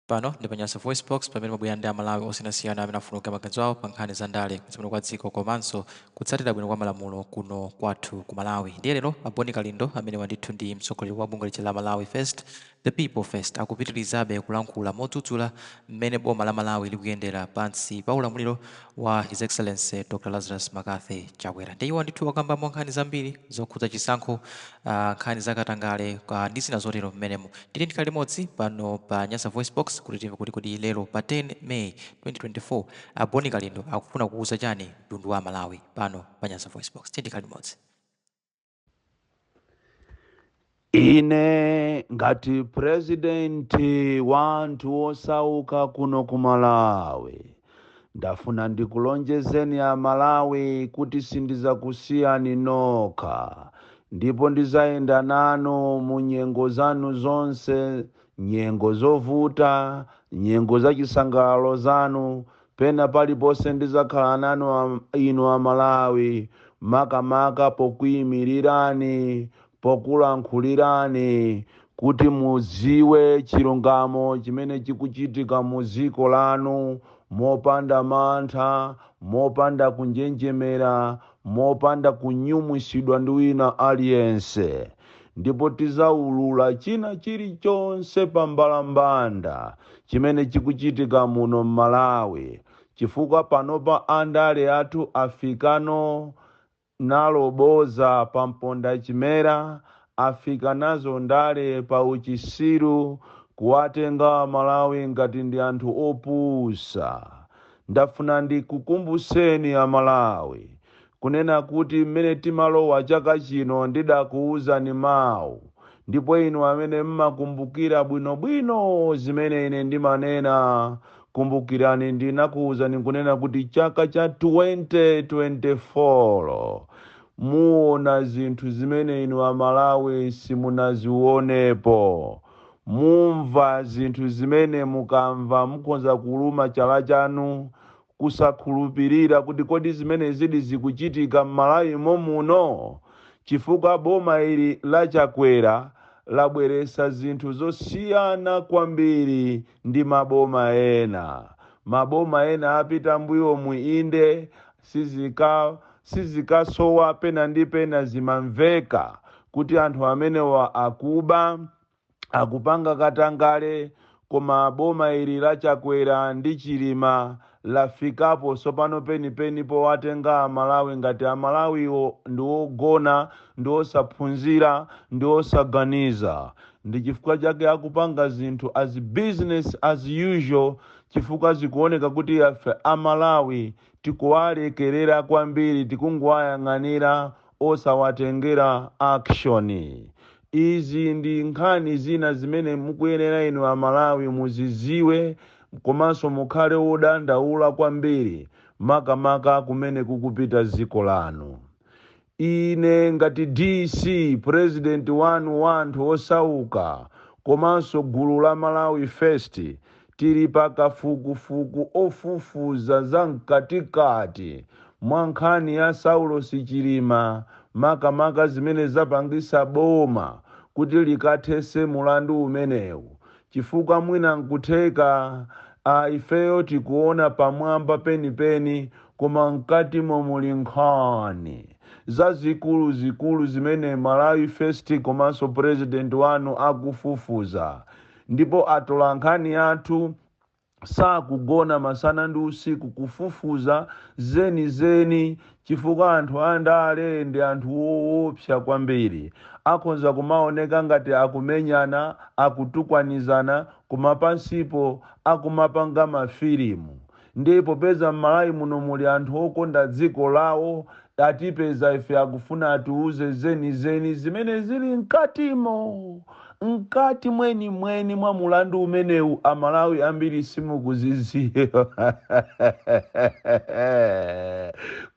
Pano ndi pa Nyasa VoiceBox pamene mabwera ndi Amalawi osiyanasiyana amene afuna kugawa maganizo awo pa nkhani za ndale kutsogolo kwa dziko komanso kutsatira bwino kwa malamulo kuno kwathu ku Malawi. Ndiye lero a Bon Kalindo amene ndithu ndi mtsogoleri wa bungwe lija la Malawi First, The People First akupitirizabe kulankhula modzudzula mmene boma la Malawi likuyendera pansi pa ulamuliro wa His Excellency Dr Lazarus McCarthy Chakwera. Ndiye iwo ndithu akambamo nkhani zambiri zokhudza chisankho, nkhani za katangale ndi zina zotero mmenemo. Tili ndikhale limodzi pano pa Nyasa VoiceBox kuti timve kuti kodi lero pa 10 May 2024 a Bon Kalindo akufuna kuuza chani mtundu wa Malawi pano pa Nyasa VoiceBox. Tili ndikhale limodzi. Ine ngati president wa anthu osauka kuno ku Malawi, ndafuna ndikulonjezeni a Malawi kuti sindizakusiyani nokha, ndipo ndizayenda nanu mu nyengo zanu zonse, nyengo zovuta, nyengo zachisangalalo zanu, pena paliponse ndizakhala nanu inu a Malawi, makamaka pokuyimirirani, pokulankhulirani kuti muziwe chilungamo chimene chikuchitika mu dziko lanu, mopanda mantha, mopanda kunjenjemera, mopanda kunyumwisidwa ndi wina aliyense. Ndipo tizaulula china chilichonse pa mbalambanda chimene chikuchitika muno m'Malawi, chifukwa panopa andale athu afikano nalo boza pa mponda chimera, afika nazo ndale pa uchisiru, kuwatenga Malawi ngati ndi anthu opusa. Ndafuna ndikukumbuseni a Malawi kunena kuti mmene timalowa chaka chino ndidakuwuzani mawu, ndipo inu amene mmakumbukira bwinobwino zimene ine ndimanena, kumbukirani ndinakuwuzani kunena kuti chaka cha 2024 muona zinthu zimene inu a Malawi simunazionepo, mumva zinthu zimene mukamva mukhoza kuluma chala chanu kusakhulupirira kuti kodi zimene zidi zikuchitika m'Malawi momuno, chifukwa boma ili la Chakwera labweresa zinthu zosiyana kwambiri ndi maboma ena. Maboma ena apita mbuyomu inde sizikasowa pena ndi pena zimamveka kuti anthu amenewa akuba, akupanga katangale, koma boma ili la Chakwera ndi Chilima lafikapo sopano penipeni powatenga Amalawi ngati Amalawiwo ndi ogona, ndi osaphunzira, ndi osaganiza. Ndi chifukwa chake akupanga zinthu as business as usual, chifukwa zikuoneka kuti ife Amalawi tikuwalekerera kwambiri, tikungowayang'anira osawatengera action. Izi ndi nkhani zina zimene mukuyenera inu Amalawi muziziwe, komanso mukhale wodandaula kwambiri makamaka kumene kukupita dziko lanu. Ine ngati DC president wanu wa anthu osauka komanso gulu la Malawi First, tili pa kafukufuku ofufuza za mkatikati mwa nkhani ya Saulos Chilima, makamaka zimene zapangisa boma kuti likathese mulandu umenewu, chifukwa mwina nkutheka ifeyo tikuona pamwamba penipeni, koma mkatimo muli nkhani zazikuluzikulu zimene Malawi First komanso president wanu akufufuza. Ndipo atola nkhani athu sakugona masana ndi usiku kufufuza zenizeni, chifukwa anthu andale ndi anthu woopsa kwambiri, akhoza kumaoneka ngati akumenyana, akutukwanizana, koma pansipo akumapanga mafilimu. Ndipo popeza m'Malawi muno muli anthu okonda dziko lawo, atipeza ife akufuna atiuze zenizeni zimene zili mkatimo, mkati mweni mweni mwa mulandu umenewu. Amalawi ambiri simukuziziwa,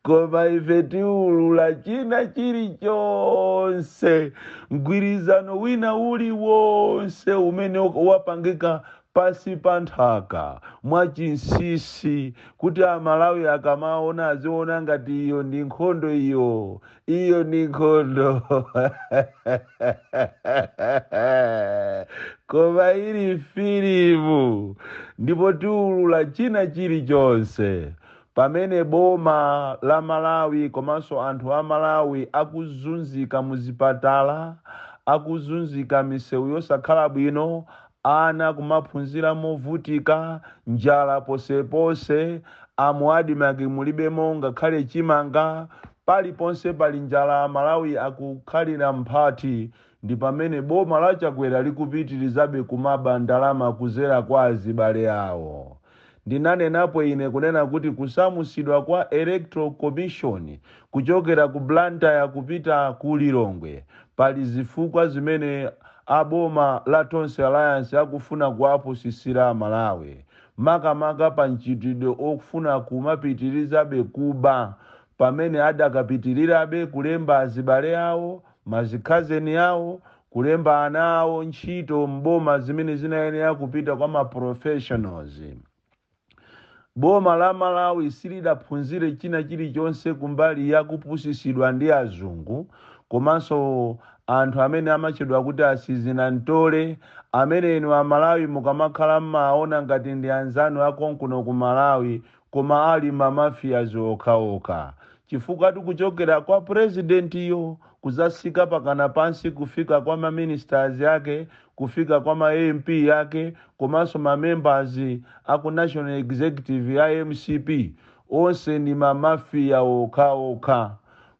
koma ife tiulula china chilichonse, mgwirizano wina uliwonse umene wapangika pasi pa nthaka mwachinsisi, kuti Amalawi akamaona aziona ngati iyo ndi nkhondo, iyo ndi nkhondo, koma ili filimu. Ndipo tiulula china chilichonse pamene boma la Malawi komanso anthu a Malawi akuzunzika muzipatala, akuzunzika misewu yosakhala bwino, ana kumaphunzira movutika, njala posepose, amu ADMARC mulibemo ngakhale chimanga, paliponse pali njala, Malawi akukhalira mphati, ndi pamene boma la Chakwera likupitirizabe kumaba ndalama kuzera kwa azibale awo. Ndinanenapo ine kunena kuti kusamusidwa kwa Electoral Commission kuchokera ku Blantyre kupita ku Lilongwe pali zifukwa zimene aboma la Tonse Alliance akufuna kuwapusisira Malawi, makamaka pa mchitidwe ofuna kumapitirizabe kuba, pamene adakapitirirabe kulemba azibale awo, mazikhazeni awo, kulemba ana awo ntchito mboma zimene zinayenera kupita kwa ma professionals. Boma la Malawi silidaphunzire china chilichonse kumbali ya kupusisidwa ndi azungu komanso anthu amene amatchedwa kuti asizinantole, amene inu Amalawi mukamakhala mmaona ngati ndi anzanu akonkuno ku Malawi, koma ali ma mafias okhaokha, chifukwa tikuchokera kwa presidentiyo kuzasika pakana pansi kufika kwa ma ministers yake, kufika kwa ma MP yake, komanso ma members aku national executive ya MCP, onse ndi ma mafia okhaokha.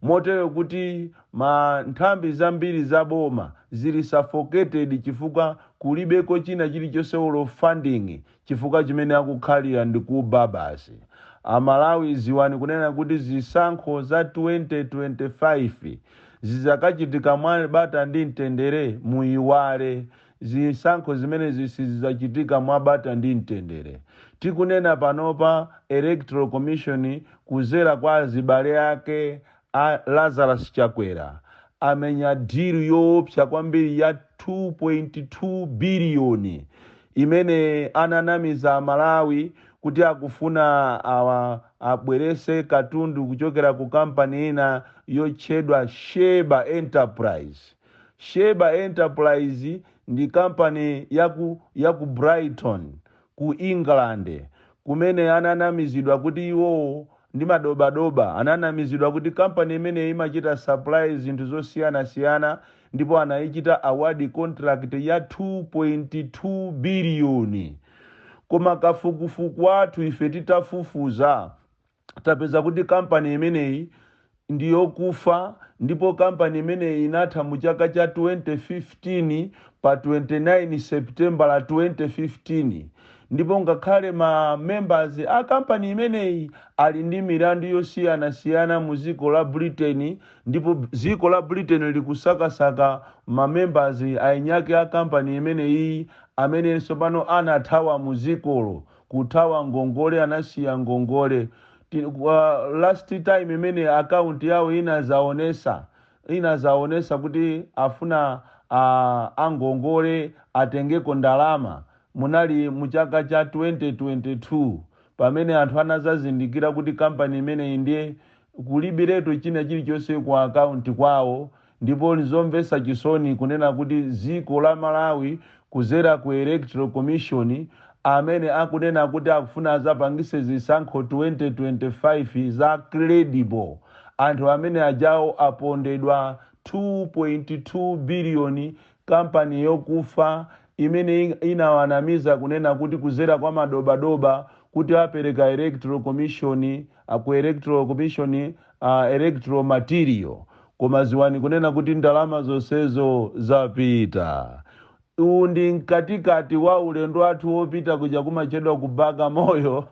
Motero kuti ma nthambi zambiri za boma zili suffocated chifukwa kulibeko china chilichonse, olo funding, chifukwa chimene akukhalira ndi kuba basi. Amalawi, ziwani kunena kuti zisankho za 2025 zizakachitika mwa bata ndi mtendere, muyiwale. Zisankho zimene zisizizachitika mwa bata ndi mtendere. Tikunena panopa, Electoral Commission kuzera kwa azibale ake a Lazarus Chakwera amenya deal yoopsa kwambiri ya 2.2 biliyoni imene ananamiza Amalawi kuti akufuna awa abwerese katundu kuchokera ku kampani ina yotchedwa Sheba Enterprise. Sheba Enterprise ndi kampani yaku Brighton ku England, kumene ananamizidwa kuti iwowo ndi madobadoba, ananamizidwa kuti kampani imene imachita supply zinthu zosiyanasiyana, ndipo anayichita award contract ya 2.2 biliyoni. Koma kafukufuku athu ife titafufuza, tapeza kuti kampani imeneyi ndiyokufa, ndipo kampani imeneyi inatha mu chaka cha 2015 pa 29 September la 2015. Ndipo ngakhale ma members a kampani imeneyi ali ndi milandu yosiyanasiyana mu dziko la Britain, ndipo dziko la Britain likusakasaka ma members ainyake a kampani imeneyi amenenso pano anathawa mu dzikolo, kuthawa ngongole, anasiya ngongole. Last time imene akaunti yawo inazaonesa kuti afuna angongole atengeko ndalama, munali mu chaka cha 2022, pamene anthu anazazindikira kuti kampani imeneyi ndiye kulibiretu china chilichonse ku akaunti kwawo. Ndipo nizomvetsa chisoni kunena kuti dziko la Malawi kuzera ku Electoral Commission, amene akunena kuti akufuna azapangise zisankho 2025 za credible, anthu amene ajawo apondedwa 2.2 biliyoni, kampani yokufa imene inawanamiza kunena kuti kuzera kwa madobadoba kuti apereka Electoral Commission, aku Electoral Commission electoral material. Koma ziwani kunena kuti ndalama zonsezo zapita. Uwu ndi mkatikati wa ulendo wathu wopita kuja kumachedwa ku Bagamoyo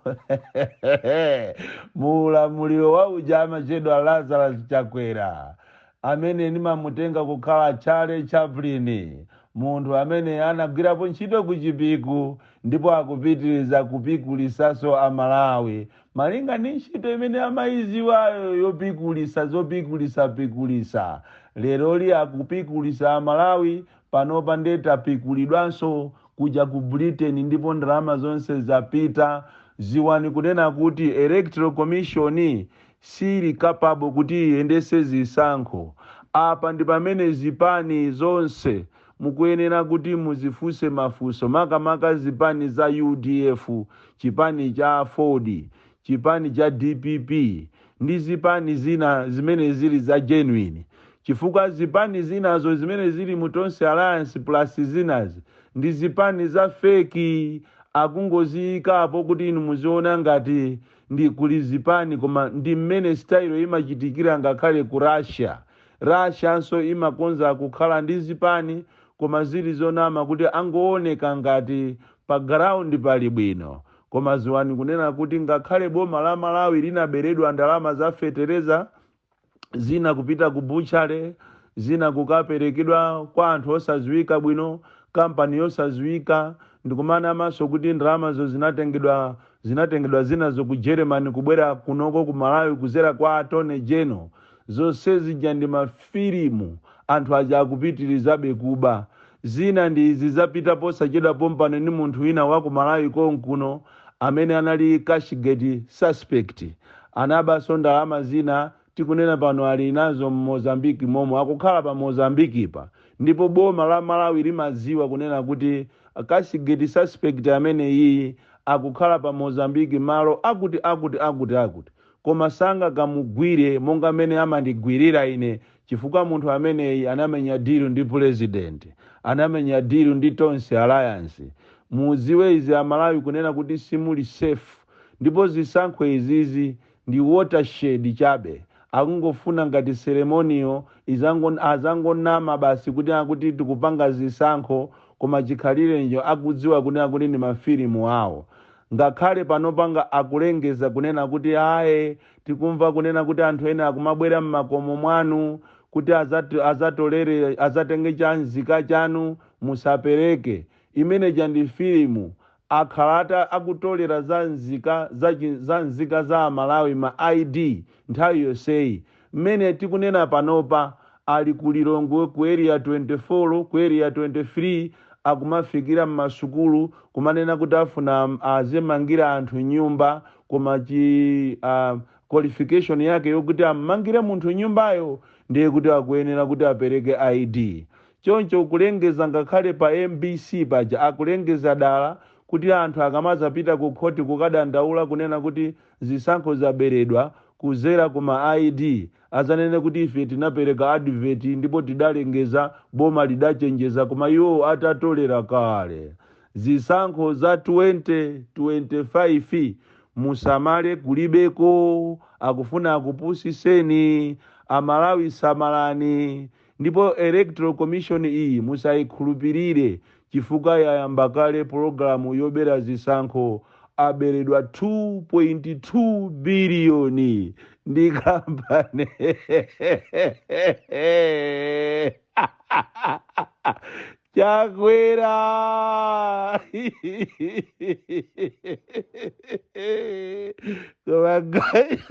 muulamuliro wa uja amachedwa Lazarus Chakwera, amene ndimamutenga kukhala Charlie Chaplin, munthu amene anagwirapo ntchito ku Chipiku ndipo akupitiriza kupikulisaso Amalawi malinga ndi ntchito imene amayiziwayo yopikulisa, zopikulisa-pikulisa. Leroli akupikulisa Amalawi. Panopa ndiye tapikulidwanso kuja ku Britain, ndipo ndalama zonse zapita. Ziwani kunena kuti Electoral Commission sili capable kuti iyendese zisankho. Apa ndi pamene zipani zonse Mukuyenera kuti muzifunse mafunso, makamaka zipani za UDF, chipani cha Ford, chipani cha DPP ndi zipani zina zimene zili za genuine, chifukwa zipani zinazo zimene zili mu Tonse Alliance plus zinazi ndi zipani za fake. Akungoziyikapo kuti inu muziona ngati ndi kuli zipani, koma ndi mmene style imachitikira ngakhale ku Russia. Russianso imakonza kukhala ndi zipani, koma zili zonama, kuti angooneka ngati pa ground pali bwino. Koma ziwani kunena kuti ngakhale boma la Malawi linaberedwa ndalama za fetereza, zina kupita ku butchery, zina kukaperekedwa kwa anthu osaziwika bwino, kampani yosaziwika, ndikumana maso kuti ndalamazo zinatengedwa zinazo ku Germany kubwera kunoko ku Malawi kuzera kwa Attorney General, zonse zija ndi mafilimu. Anthu aja akupitirizabe kuba. Zina ndi izi zapita posachedwa pompano ndi munthu wina wa ku Malawi konkuno amene anali Cashgate suspect, anabanso ndalama zina. Tikunena pano ali nazo m'Mozambiki momwe akukhala pa Mozambiki pa, ndipo boma la Malawi limadziwa kunena kuti Cashgate suspect amene iyi akukhala pa Mozambiki, malo akuti akuti akuti akuti, koma sangakamugwire monga mmene amandigwirira ine, chifukwa munthu ameneyi anamenya deal ndi president, anamenya deal ndi Tonse Alliance. Mudziwe izi Amalawi kunena kuti simuli safe, ndipo zisankho izizi ndi watershed chabe. Akungofuna ngati ceremony azangonama basi kuti akuti tikupanga zisankho, koma chikhalirenjo akudziwa kunena kuti ndi mafilimu awo. Ngakhale panopanga akulengeza kunena kuti aye, tikumva kunena kuti anthu ena akumabwera mmakomo mwanu kuti azatolere, azatenge chanzika chanu, musapereke. Imeneja ndi filimu. Akhalata akutolera za nzika za Amalawi ma ID nthawi yonseyi. Mmene tikunena panopa ali ku Lilongwe, ku Area 24, ku Area 23, akumafikira mmasukulu kumanena kuti afuna azimangira anthu nyumba, koma chi qualification yake yokuti amangire munthu nyumbayo ndiye kuti akuyenera kuti apereke ID. Choncho kulengeza ngakhale pa MBC paja akulengeza dala kuti anthu akamazapita ku khoti kukadandaula kunena kuti zisankho zaberedwa kuzera kuma ID, azanene kuti ife tinapereka advert ndipo tidalengeza, boma lidachenjeza, koma iwo atatolera kale. Zisankho za 2025 musamale, kulibeko. Akufuna akupusiseni Amalawi, samalani. Ndipo Electoral Commission iyi musayikhulupirire, chifukwa yayamba kale pologalamu yobera zisankho. Aberedwa 2.2 biliyoni ndi kampani. Chakwera. Koma guys,